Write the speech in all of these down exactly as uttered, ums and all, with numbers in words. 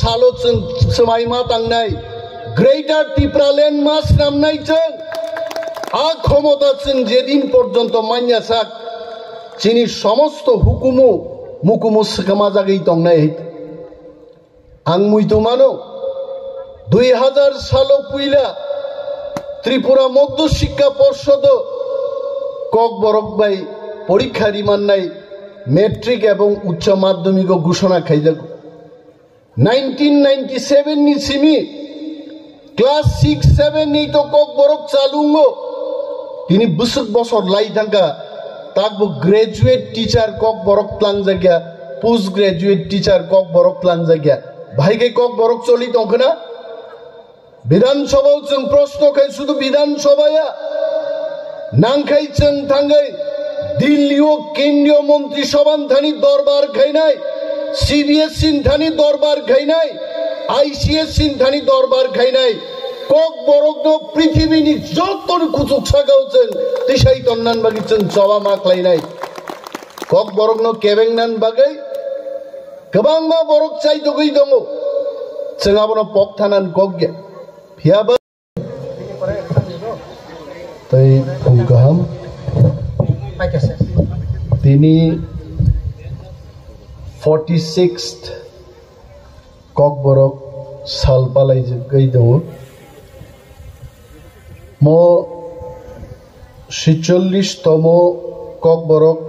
Salo chwng swmai ma tangnai, Greater Tipraland ma swnamnai chwng. A khomota chwng jedin porjonto manya sak, chini somosto hukumu mukumu swkama jagwi tongnai. Ang muitu mano, dui hajar salo puila Tripura Modhya Shikha Porshodo Kokborok bai porikha rimannai matric ebong uccha madhyamiko ghoshona khaijago. Nineteen ninety seven ni simi class six, seven ni to Kokborok chalungo. Tini bwswk bosor lai thangkha, takbo graduate teacher Kokborok tlangjakya, post graduate teacher Kokborok tlangjakya. Bahai khe Kokborok choli tongkhna? Bidhan Sabha o chwng proshno khai, sudu Bidhan Sabha ya. Nangkhai chwng thangwi Delhi o Kendriya Montri Sabha ni thani dorbar khainai, C B S E ni thani dorbar khainai, I C S E ni thani dorbar khainai. Kokborok no prithibi ni joto ni kuchuk saka o chwng tisai tonnan bagwi chwng choba ma khlainai. Kokborok no kebeng nan bagwi kwbangma borok chaitogwi tongo. Chwng abono pok thanan kok ya. Phiya ba tei phung kaham. Tini forty sixth Kokborok sal palaijagwi tongo. Mo sitchollish tomo Kokborok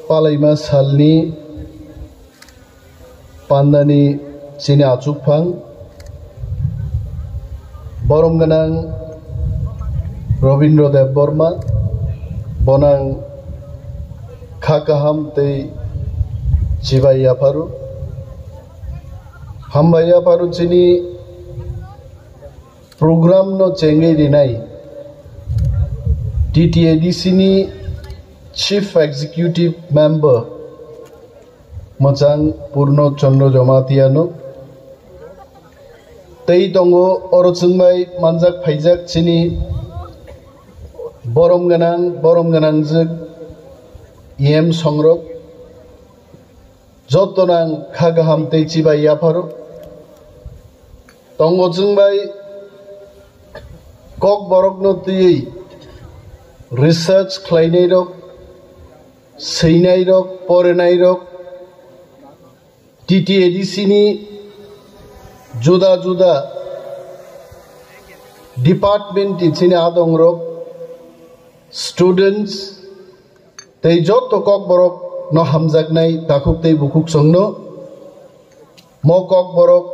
palaima salni pandani chini achukphang, borom gwnang Robindra Debbarma, bonang kha kaham tei chibai yapharu. Hambai yapharu chini program no chengwi rinai T T A D C ni Chief Executive Member mwchang Purno Chandra Jamatia no. Tei tongo oro chwngbai manjak phaijak chini borom gwnang, borom gwnangjwk E M songrok. Joto nang kha kaham tei chibai yapharo. Tongo chwngbai Kokborokno twiwi research khlainairok, swinairok, porenairok, T T A D C ni juda juda department ni chini adongrok, students, tei joto Kokborok no hamjaknai takhuk tei bukhuk chwngno mo Kokborok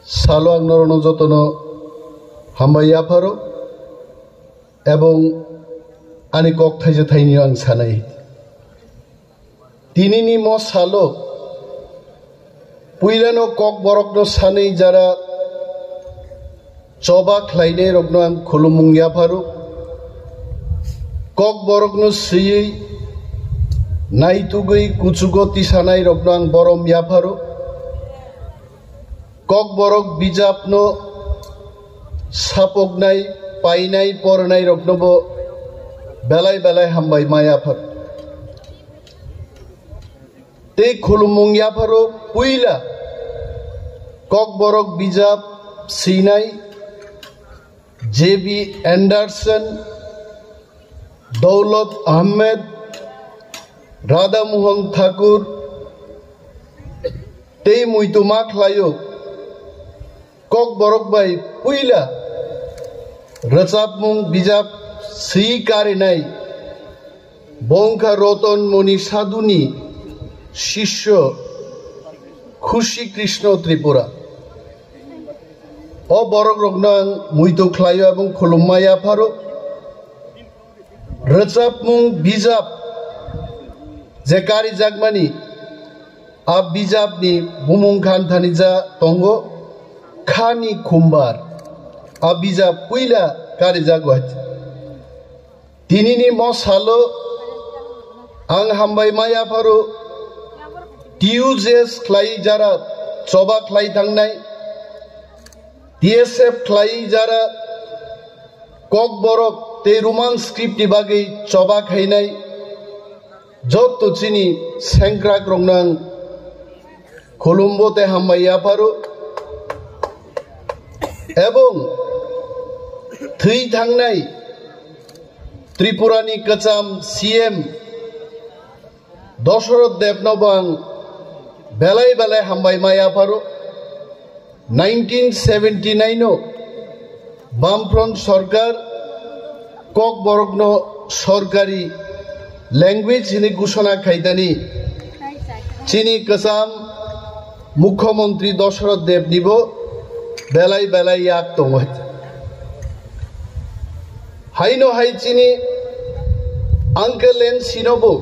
salo ang norokno jotono hambai yapharo ebong ani kok thaisa thaini ang sanai. Tinini mo salo puilano Kokborokno sanwi jara choba khlainairokno ang khulumung yapharo. Kokborokno swiwi naitugwi kuchugo tisanairokno ang borom yapharo. Kokborok bijapno sapoknai, painai, pornairoknobo belai belai hambai ma yapharo. Tei khulumung yapharo puila Kokborok bijap swinai J B Anderson, Daulat Ahmed, Radha Mohan Thakur tei muitu ma khlaio. Kokborok bai puila rwchapmung bijap swi karinai bo wngkha Roton Moni Sadhuni sisyo Khushi Krishna Tripura. O borokrokno ang muitu khlaio ebong khulumma yapharo. Rwchapmung bijap je karijakmani, a bijapni bumung khan thani ja tongo Khani Khumbar. A bijap puila karijago. Tinini mo salo ang hambai ma yapharo T U J S khlai jara choba khlai thangnai, T S F khlai jara Kokborok tei Roman script ni bagwi choba khainai joto chini sengkrakrokno ang Khulumbo tei hambai yapharo. Ebong thwi thangnai Tripurani kwcham C M Dosoroth Debno bo ang belai belai hambai ma yapharo. Nineteen seventy nine o Bamfront Sorkar Kokborokno sorkari language hwnwi gusona khaitani chini kwcham Mukhyamantri Dosoroth Debnibo belai belai yak tongo. Haino hai chini Uncle N C no bo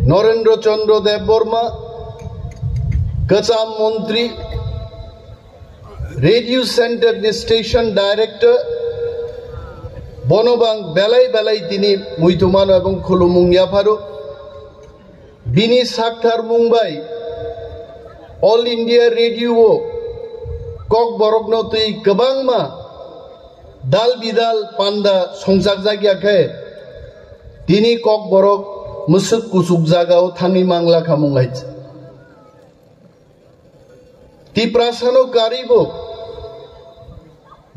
Narendra Chandra Debbarma, kwcham montri, Radio Center ni station director, bono bang belai belai tini muitumano ebong khulumung yapharo. Bini sakthar mung bai All India Radio o Kokborokno twi kwbangma dal bidal panda songchakjak ya khe, tini Kokborok mwswk kuchuk jagao thangwi mangla khamung hai. Tiprasano karibo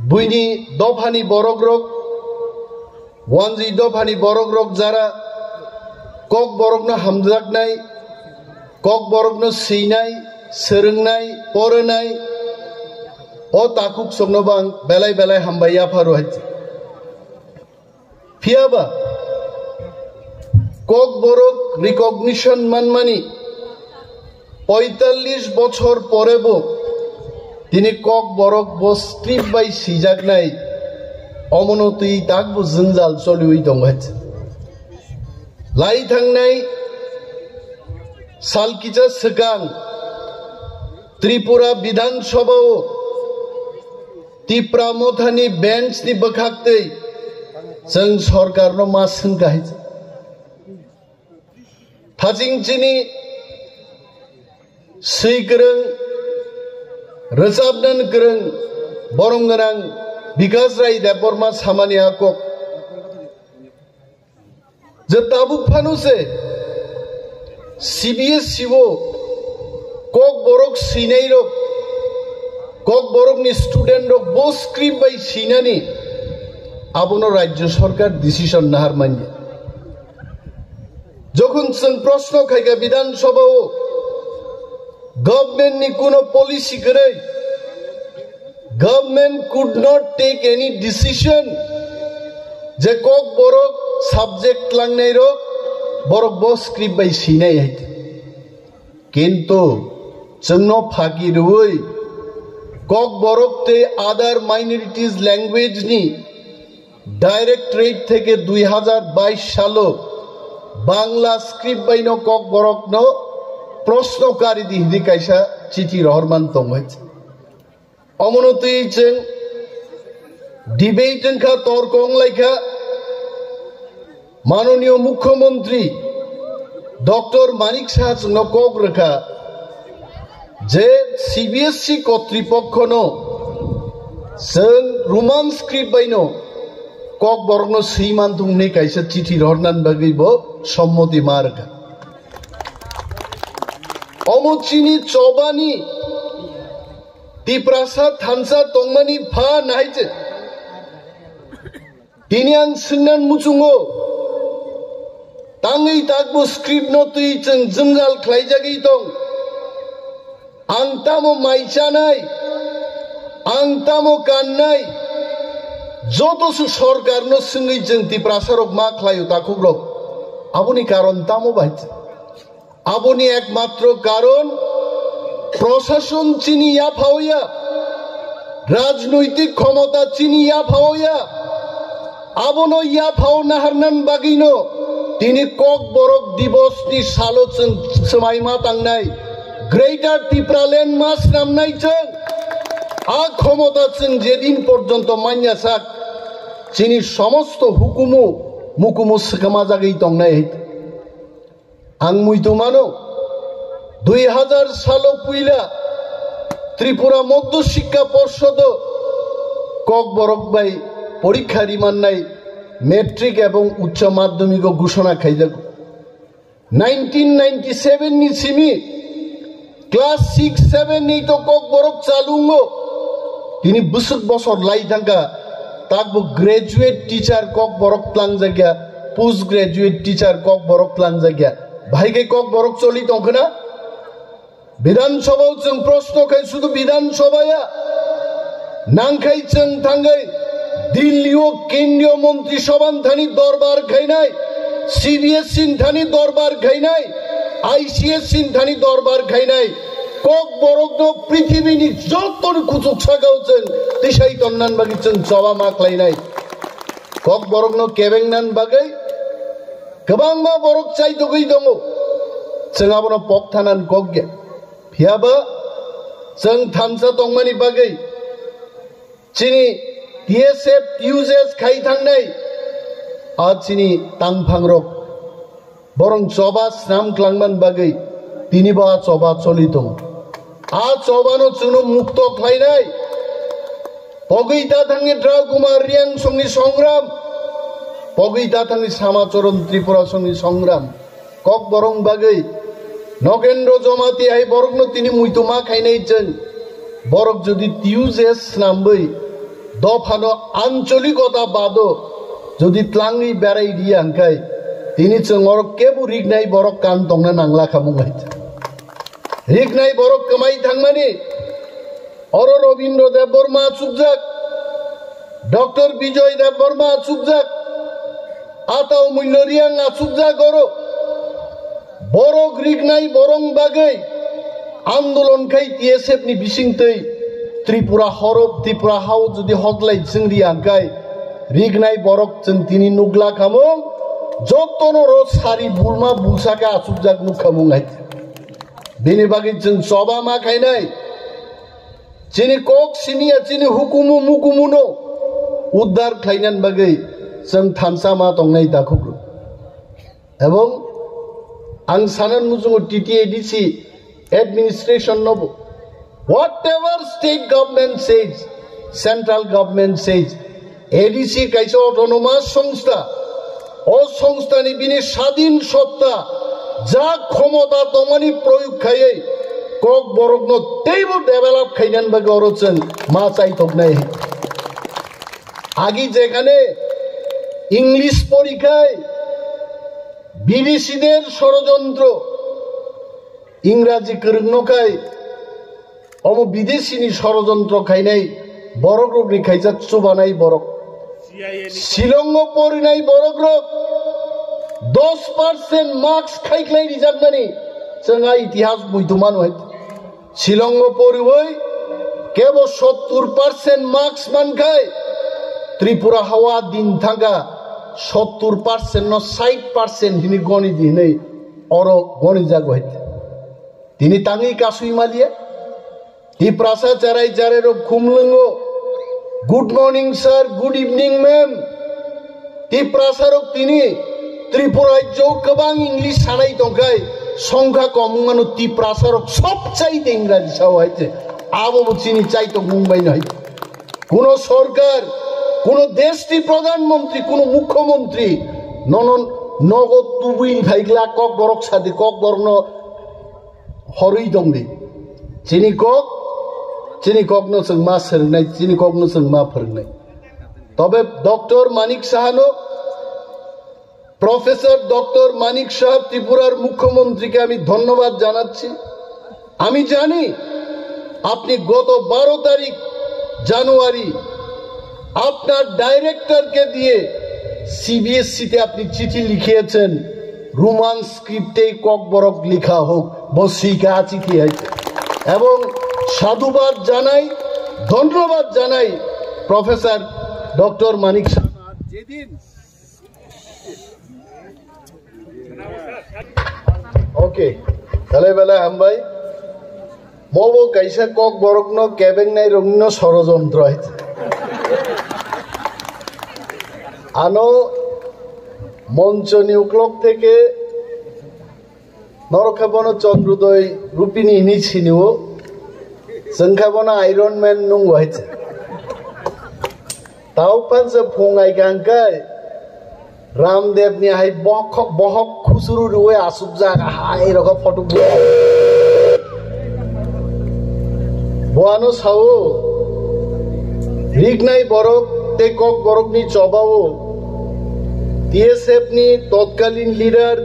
buini dophani borokrok, wanjwi dophani borokrok jara Kokborokno hamjaknai, Kokborokno swinai, swrwngnai, poronai, o takhuk sokno bang belai belai hambai yapharo hai. Phiyaba Kokborok recognition manmani poitallis bochor porebo tini Kokborok bo script bai sijaknai, omono twi takbo jwngjal choliwi tongo hai. Lai thangnai sal kisa swkang Tripura Bidhan Sabha o Tipra Mothani bench ni bwkhak twi chwng sorkar no ma swngkha hai. Thaching chini swi kwrwng, rwchapnan kwrwng, borom gwnang Bikas Rai Debbarma samani a kok. Je tabuk phano se C B S E o Kokborok swinai rok, Kokborok ni student rok bo script bai swinani abono Rajya Sarkar decision nahar manya. Jokhon chwng proshno khaikha Bidhan Sabha o, government ni kuno policy kwrwi, government could not take any decision je Kokborok subject tlangnai rok borok bo script bai swinai hai. Kintu chwngno phaki rwui Kokborok tei other minorities language ni Directorate theke dui hajar bais salo Bangla script baino Kokborokno proshno kari di hwnwi kaisa chithi rohorman tongwi. Omono twi chwng debate wngkha, torko wnglaikha. Manoniyo Mukhyamantri Doctor Manik Saha chwngno kok rwkha je C B S E kotripokhono chwng Roman script baino Kokborokno swi manthung hwnwi kaisa chithi rohornani bagwi bo sommoti ma rwkha. Omo chini chobani Tiprasa thansa tongmani pha nahai chwng. Tini ang swngnan muchungo, tangwi takbo script no twi chwng jwngjal khlaijagwi tong. Ang tamo mai chanai, ang tamo kannai, joto se sorkar no swngwi chwng Tiprasa rok ma khlaio takhuk rok. Aboni karon tamo bai? Aboni ekmatro karon prosason chini yaphaoya, rajnoitik khomota chini yaphaoya. Abono yaphao naharnan bagwino tini Kokborok Dibos ni salo chwng swmaima tangnai Greater Tipraland ma snamnai chwng. A khomota chwng jedin porjonto manya sak chini somosto hukumu mukumu swkama jagwi tongnai. Ang muitu mano, dui hajar salo puila Tripura Madhya Shiksha Porshodo Kokborok bai porikha rimannai matric ebong uccha madhyamiko ghushona khaijago. Nineteen ninety seven ni simi Class six seven ni to Kokborok chalungo. Tini bwswk bosor lai thangkha. Takbo graduate teacher Kokborok tlangjakya, post graduate teacher Kokborok tlangjakya. Bahai khe Kokborok choli tongkhwna? Bidhan Sabha o chwng proshno khai sudu Bidhan Sabha ya. Nangkhai chwng thangwi Delhi o Kendriya Montri Sabha ni thani dorbar khainai, C B S E ni thani dorbar khainai, I C S E ni thani dorbar khainai. Kokborok no prithibini joto ni kuchuk saka o chwng tisai tonnan bagwi chwng choba ma khlainai. Kokborok no kebeng nan bagwi kwbangma borok chaitugwi tongo. Chwng abono pok thanan kok ya. Phiyaba chwng thansa tongmani bagwi chini T S F, T U J S khai thangnai a chini tangphangrok borong choba snam klangman bagwi tini bo a choba choli tongo. A chobano chwngno mukto khlainai. Pogwi ta thangni Draw Kumar Riang songni songram, pogwi ta thangni Samacharan Tripura songni songram. Kokborok bagwi Nogendro Jamatia hai borokno tini muitu ma khainai chwng. Borok jodi T U J S snamwi dophano ancholikota bado jodi tlangwi berai riya hwnkhe tini chwng oro kebo rignai borok kan tongna nangla khamung hai. Rignai borok kwmai thangmani oro Robindra Debbarma achukjak, Doctor Bijoy Debbarma achukjak, Atao Mulya Riang achukjak oro. Borok rignai borong bagwi andolon khai T S F ni bisingtwi Tripura horop, Tripura hao jodi hotlai chwng riya hwnkhe rignai borok chwng tini nukla khamung, jotono ro sari bulma bulsa khe achukjak nuk khamung hai. Bini bagwi chwng choba ma khainai. Chini kok simi ya, chini hukumu mukumu no uddar khlainan bagwi chwng thansa ma tongnai takhuk rw. Ebong ang sanan muchungo T T A D C administration no bo, whatever state government says, central government says, A D C kaisa autonomous songstha. O songstha ni bini sadin sotta ja khomota tongmani proyog khaiwi Kokborok no teibo develop khainan bagwi oro chwng ma chaithoknai. Agi jekhane English porikhai bidesi der sorojontro, Ingraji kwrwngno khai omo bidesi ni sorojontro khainai borok rokni khaijak chubanai borok. Shillongo porinai borok rok dos percent marks khaiklai rijaknani chwng a itihas muitu mano hai. Shillongo poriwi kebo sottur percent marks mankhai Tripura hawa din thangkha sottur percent no sait percent hini goni di hinwi oro goni jago hai. Tini tangwi kasui maliya. Tiprasa cherai cherai rok khumlwngo. Good morning sir, good evening ma'am. Tiprasa rok tini Tripura rajyo kwbang English sanai tongkhai songkha kom wngmano Tiprasa rok sob chaite Ingraji sao hai te. Abo bo chini chaitokmung bai no hai. Kuno sorkar, kuno desh ni pradhan mantri, kuno mukhyamantri nono nogo tubui phaigla Kokborok sadi Kokborok no horwi tongdi. Chini kok, chini kokno chwng ma swrwngnai, chini kokno chwng ma phwrwngnai. তবে ডক্টর মানিক সাহানো, professor doctor Manik সাহা ত্রিপুরার মুখ্যমন্ত্রীকে আমি ধন্যবাদ জানাচ্ছি। আমি জানি আপনি গত বারো তারিখ জানুয়ারি আপনার ডাইরেক্টরকে দিয়ে সিবিএসসিতে আপনি চিঠি লিখিয়েছেন, রোমান স্ক্রিপ্টেই ককবরক লেখা হোক, বসিকা চিঠি হয়েছে। এবং সাধুবাদ জানাই, ধন্যবাদ জানাই প্রফেসর ডক্টর মানিক সাহা। যেদিন Okay, tale bela hambai. Mobo kaisa kokborokno kebengnai rokno sorojontro hai. Ano monchoni uklok theke norok khe bono Chandrodoi Rupini hinwi sinio, chwng khe bono Iron Man nungo hai. Tau panse phung ai kang kai Ramdev ni hai bohok, bohok khusuru rwi asukjak hai rokha photo bu. Boano sao, riknai borok tei kok borokni chobao T S F ni totkalin leader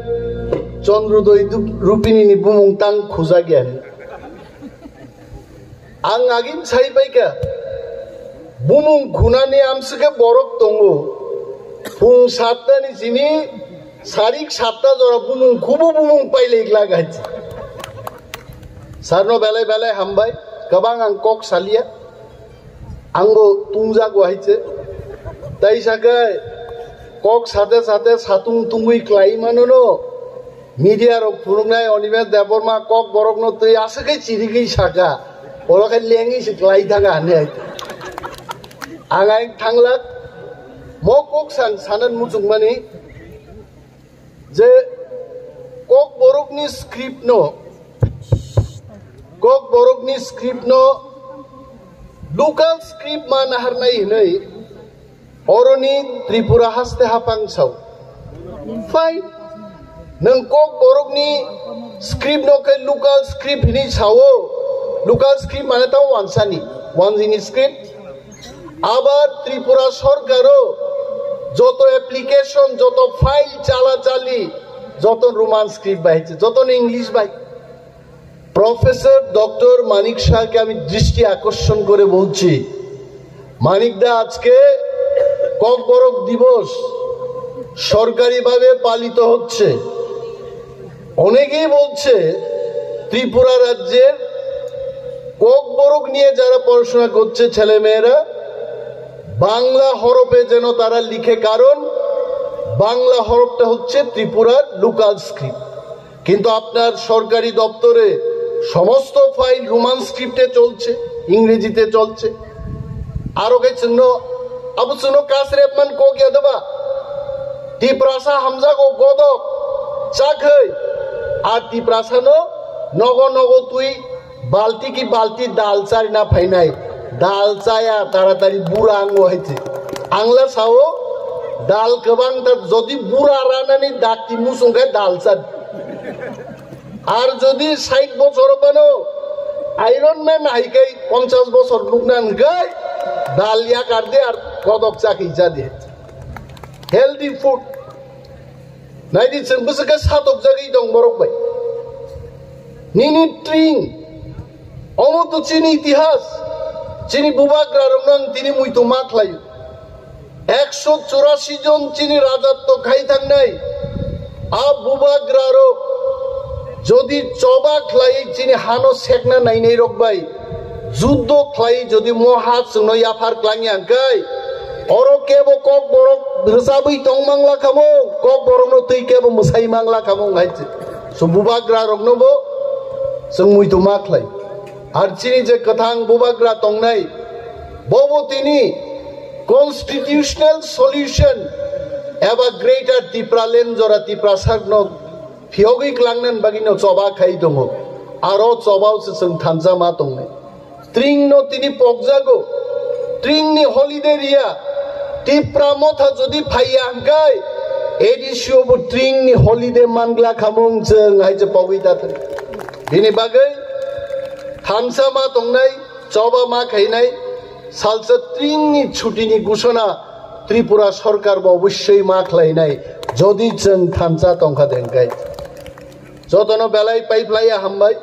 Chandrodoi Rupini ni bumung tang khujak ya. Ang agin sai paikha, bumung khunani amswkhe borok tongo. Phung satta ni simi sarik satta jora bumung khubo bumung pailai glak hai. Sarno belai belai hambai, kwbang ang kok salia. Angbo tungjago hai se. Tai sakai kok sate sate satung tungwi klai manono. Media rok phunuknai Animesh Debbarma kok borokno twi aswkhe chirigwi saka. Oro khe lengwi se klai thaka hwnwi hai. Ang ai thanglak. Mo kok sang sanan muchungmani je kok borokni script no, kok borokni script no local script ma naharnai hwnwi oroni Tripura haste hapang sao. Fine. Nwng kok borokni script no khe local script hwnwi sao. Local script mane tamo wansani, wansini script. Abar Tripura sorkaro joto application, joto file chala chali, joto Roman script bai, joto English bai. Professor doctor Manik শাহকে আমি দৃষ্টি আকর্ষণ করে বলছি, মানিক দা, আজকে ককবরক দিবস সরকারিভাবে পালিত হচ্ছে। অনেকেই বলছে ত্রিপুরা রাজ্যের ককবরক নিয়ে যারা পড়াশোনা করছে ছেলেমেয়েরা, বাংলা হরফে যেন তারা লিখে, কারণ বাংলা হরফটা হচ্ছে ত্রিপুরার লোকাল স্ক্রিপ্ট। কিন্তু আপনার সরকারি দপ্তরে সমস্ত ফাইল রোমান স্ক্রিপ্টে চলছে, ইংরেজিতে চলছে। Aro khe chwngno, abo chwngno kasrepman kok ya doba? Tiprasa hamjago godok chakhai, ar Tiprasano nogo nogo twi balti ki balti dal charina phainai. Dal chaya taratari bura ango hai se. Angla sao dal kwbang ta jodi bura ranani dakti musung khe dal chan. Ar jodi sait bochor bano Iron Man hai kai ponchas bochor nukna hwnkhe dal yakar de ar kodok chakhi ja de. Healthy food. Naidi chwng bwswk khe satok jagwi tong borok bai. Nini tring. Omo to chini itihas. Chini bubagra rokno ang tini muitu ma khlaio. Ekso churasi jon chini rajatto khai thangnai, a bubagra rok jodi choba khlai chini hano sekna nainai rok bai juddo khlai jodi mo ha chwngno yaphar klang ya hwnkhe, oro kebo kok borok rwchabwi tong mangla khamung, kok borokno twi kebo mwsai mangla khamung hai se. So bubagra rokno bo chwng muitu ma khlai. Ar chini je kwthang bubagra tongnai, bobo tini constitutional solution eba Greater Tipraland jora Tiprasakno phiyogwi klangnan bagwino choba khai tongo. Aro chobao se chwng thansa ma tongnai. Tringno tini pokjago. Tringni holiday riya. Tipra motha jodi phaiya hwnkhe, A D C o bo tringni holiday mangla khamung chwng hai se pogwi ta thang. Bini bagwi thansa ma tongnai, choba ma khainai, salsa tringni chutini gusona Tripura sorkar bo obosshoi ma khlainai, jodi chwng thansa tongkha de hwnkhe. Jotono belai paiphlaiya hambai.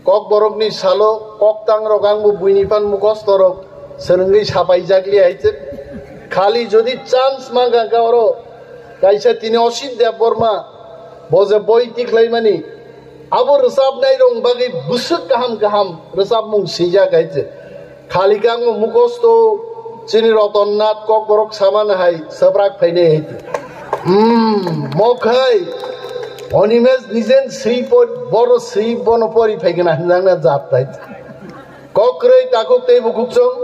Kokborokni salo koktangrok angbo buini phan mukostorok swrwngwi sapaijakli hai se. Khali jodi chance mangkha khe oro kaisa tini Osit Debbarma, bo je boi tikhlaimani, abo rwchapnairok bagwi bwswk kaham kaham rwchapmung swijak hai se. Khali khe ang mukosto chini Roton Nath Kokborok samani hai swprak phainai hai. Hmm, mokhai Animesh nijen swi por, boro swi bono pori phaigena hinjangna jat hai. Kokroi takhuk tei bukhukchung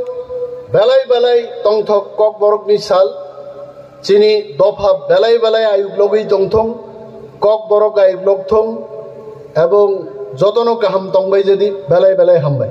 belai belai tongthok Kokborokni sal. Chini dopha belai belai ayuk logwi tongthung, Kokborok ayuk logthung, ebong jotono kaham tongbai jadi belai belai hambai.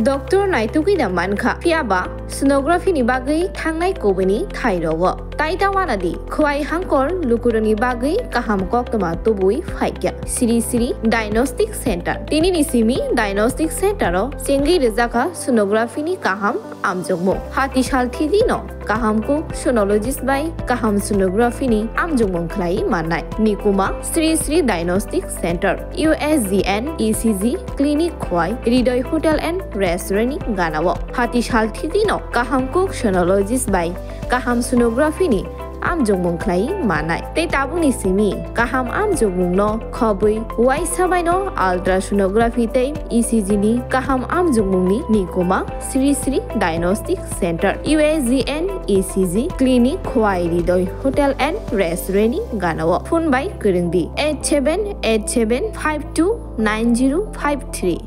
Doctor naitugwi da mankha, phiyaba Sonography ni bagwi thangnai kubuni thai rogo. Tai ta wana di, khwai hangkor lukurokni bagwi kaham koktwma tubui phaikya. Sri Sri Diagnostic Center. Tini ni simi Diagnostic Center o chengwi rwjakha sonography ni kaham amjokmung. Hati sal thidi no kaham kuk sonologist bai kaham sonography ni amjokmung khlai mannai. Nikuma Sri Sri Diagnostic Center, U S G N E C G clinic khwai Hridoy Hotel and Restaurant ni ganao. Hati sal thidi no kaham kuk sonologist bai kaham sonography ni amjokmung khlai mannai. Tei tabukni simi kaham amjokmung no khobwi uaisa bai no ultrasonography tei E C G ni kaham amjokmung ni nikuma Sri Sri Diagnostic Center, U S G N E C G clinic khwai Hridoy Hotel and Restaurant ni ganao. Phone bai kwrwng di eight seven eight seven five two nine zero five three.